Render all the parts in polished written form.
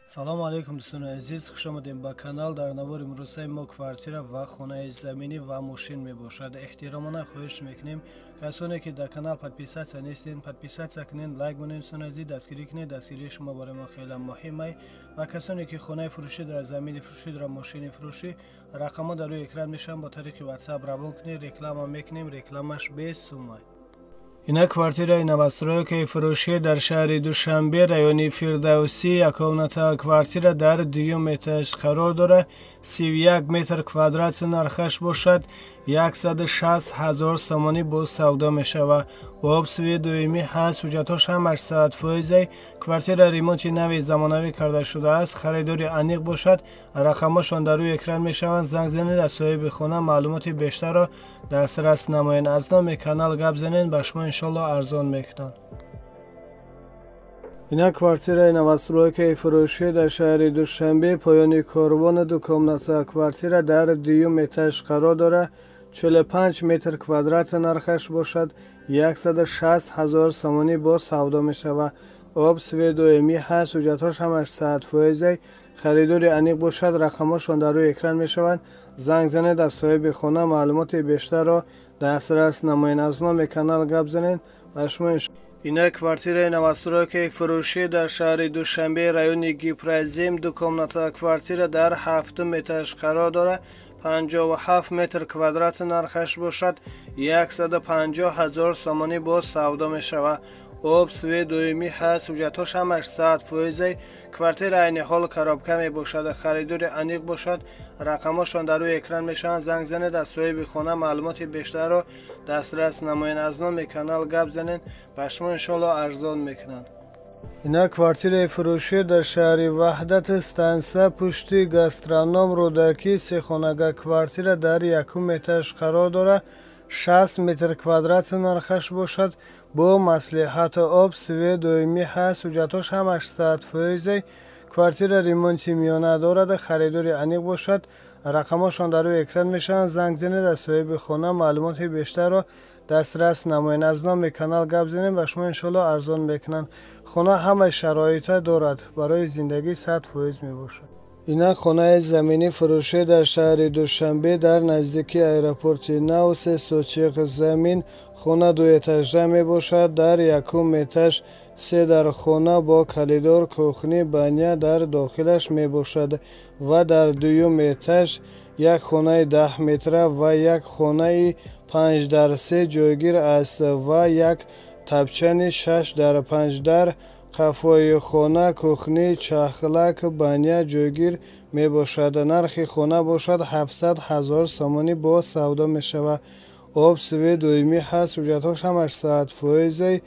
Салому алейкум, дӯстони азиз, хуш омадем ба канал. Дар навори имрӯзаи мо квартира ва хонаи заминӣ ва мошин мебошад. Эҳтиромона хоҳиш мекунем, касоне ки дар канал подписаться нестен, подписаться кунен, лайк монед. Дӯстони азиз, дастгирӣ кунед, дастгирии шумо барои мо хеле муҳим. Ва касоне ки хонаи фурӯшӣ дорад, замини фурӯшӣ дорад, мошини фурӯшӣ, рақамҳо дар рӯи экран мешаванд, бо тариқи WhatsApp равон кунед, реклама мекунем, рекламаш бесумай. Ина квартираи новостройкаи фурӯшӣ дар шаҳри Душанбе, райони Фирдавсӣ. Яккомната квартира дар дуюм этаж қарор дорад, 31 метр квадрат, нархаш бошад 160 ҳазор сомонӣ, боз савдо мешавад. Об, свет доимӣ ҳаст, ҳуҷҷатҳош ҳамаш 100%. Квартира ремонти нави замонавӣ карда шудааст. Харидори аниқ бошад, рақамҳошон дар рӯи экран мешаванд, занг занед, аз соҳиби хона маълумоти бештарро дастрас намоед. Аз номи канал гап занед, ба шумо иншолло арзон мекунанд. Ина квартираи новостройкаи фурӯшӣ дар шаҳри Душанбе, поёни Корвон. Дукомната квартира дар дуюм этаж қарор дорад, 45 метр квадрат, нархаш бошад 160 ҳазор сомонӣ, боз савдо мешавад. Об, свет доимӣ ҳаст, ҳуҷҷатҳош ҳамаш 100%. Харидори аниқ бошад, рақамҳошон дар рӯи экран мешаванд, занг занед, аз соҳиби хона маълумоти бештарро дастрас намоед. Аз номи канал гап занед, ба шумо. Ина квартираи новостройкаи фурӯшӣ дар шаҳри Душанбе, райони Гипрозем. Дукомната квартира дар ҳафтум этаж қарор дорад, 57 метр квадрат, нархаш бошад 150 ҳазор сомонӣ, боз савдо мешавад. Об, свет доимӣ ҳаст, ҳуҷҷатҳош ҳамаш 100%. Квартира айни ҳол коробка мебошад. Харидори аниқ бошад, рақамҳошон дар рӯи экран мешаванд, занг занед, аз соҳиби хона маълумоти бештарро дастрас намоед. Аз номи канал гап занед, ба шумо иншоалло арзон мекунанд. Ина квартираи фурӯшӣ дар шаҳри Ваҳдат, станса пушти гастроном Рӯдакӣ. Сехонага квартира дар якум этаж қарор дорад, 60 метр квадрат, нархаш бошад бо маслиҳат. Об, свет доимӣ ҳаст, ҳуҷҷатҳош ҳамаш 100%. Квартира ремонти миёна дорад. Харидори аниқ бошад, рақамҳошон дар рӯи экран мешаванд, занг занед, аз соҳиби хона маълумоти бештарро дастрас намоед. Аз номи канал гап занед, ба шумо иншоалло арзон мекунанд. Хона ҳамаи шароита дорад, барои зиндагӣ 100% мебошад. Ина хонаи заминӣ фурӯшӣ дар шаҳри Душанбе, дар наздикии аэропорти нав. 3 сотиқ замин, хона дуэтажа мебошад. Дар якум этаж се дархона бо коридор, кухня, баня дар дохилаш мебошад ва дар дуюм этаж як хонаи 10 метра ва як хонаи 5 дар 3 ҷойгир аст ва як тапчани 6 дар 5. Дар қафои хона кухня, чахлак, баня ҷойгир мебошад. Нархи хона бошад 700 ҳазор сомонӣ, боз савдо мешавад. Об, свет доимӣ ҳаст, ҳуҷҷатҳош ҳамаш 100%.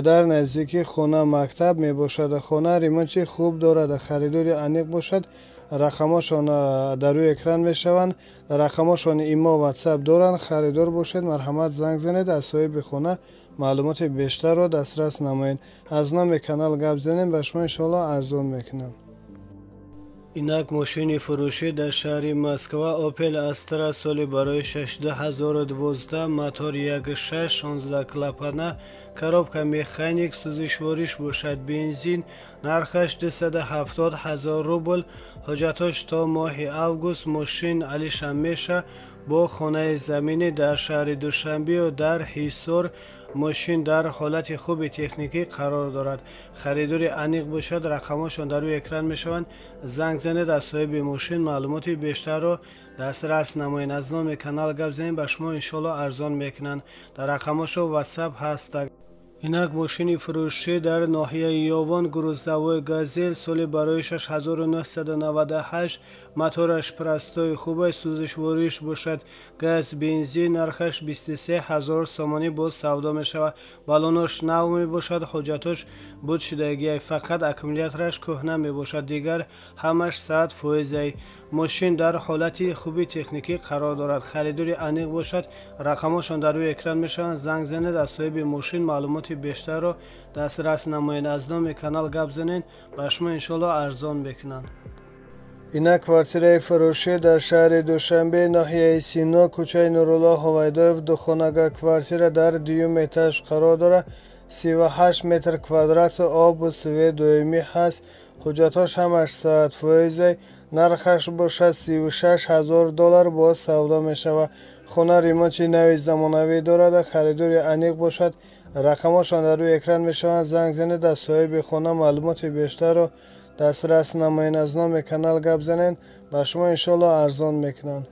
Дар наздикии хона мактаб мебошад. Хона ремонти хуб дорад. Харидори аниқ бошад, рақамҳошон дар рӯи экран мешаванд, рақамҳошон имо, WhatsApp доранд. Харидор бошед, марҳамат, занг занед, аз соҳиби хона маълумоти бештарро дастрас намоед. Аз номи канал гап занед, ба шумо иншоалло арзон мекунам. Инак мошини фурӯшӣ дар шаҳри Москва, Опел Астра, соли барои 2012, мотор 1.6, 16 клапана, коробка механик, сӯзишвориш бошад бензин, нархаш 270 ҳазор рубл, ҳуҷҷатҳош то моҳи август. Мошин алишам меша бо хонаи заминӣ дар шаҳри Душанбею дар Ҳисор. Мошин дар ҳолати хуби техникӣ қарор дорад. Харидори аниқ бошад, рақамҳошон дар рӯи экран мешаванд, занг занед, аз соҳиби мошин маълумоти бештарро дастрас намоед. Аз номи канал гап занед, ба шумо иншоалло арзон мекунанд. Дар рақамҳошо WhatsApp ҳаст. Инак мошини фурӯшӣ дар ноҳияи Ёвон, грузовой Газель, соли барои 6998, мотораш простой, хубай, сӯзишвориш бошад газ, бензин, нархаш 23 ҳазор сомонӣ, боз савдо мешавад. Баллонош нав мебошад, ҳуҷҷатош буд шудагиай, фақат аккумулятораш кӯҳна мебошад, дигар ҳамаш 100%. Мошин дар ҳолати хуби техникӣ қарор дорад. Харидори аниқ бошад, рақамҳошон дар рӯи экран мешаванд, занг занед, аз соҳиби мошин маълумоти бештарро дастрас намоед. Аз номи канал гап занед, ба шумо иншоалло арзон мекунанд. Ина квартираи фурӯшӣ дар шаҳри Душанбе, ноҳияи Сино, кӯчаи Нурулло Ҳувайдоев. Духонага квартира дар дуюм этаж қарор дорад, 38 метр квадрат, обу свет доимӣ ҳаст. Ҳуҷҷатҳош ҳамаш 100%, нархаш бошад 36 000 доллар, боз савдо мешавад. Хона ремонти нави замонавӣ дорад. Харидори аниқ бошад, рақамҳошон дар рӯи экран мешаванд, занг занед, аз соҳиби хона маълумоти бештарро дастрас намоед. Аз номи канал гап занед, ба шумо иншоалло арзон мекунанд.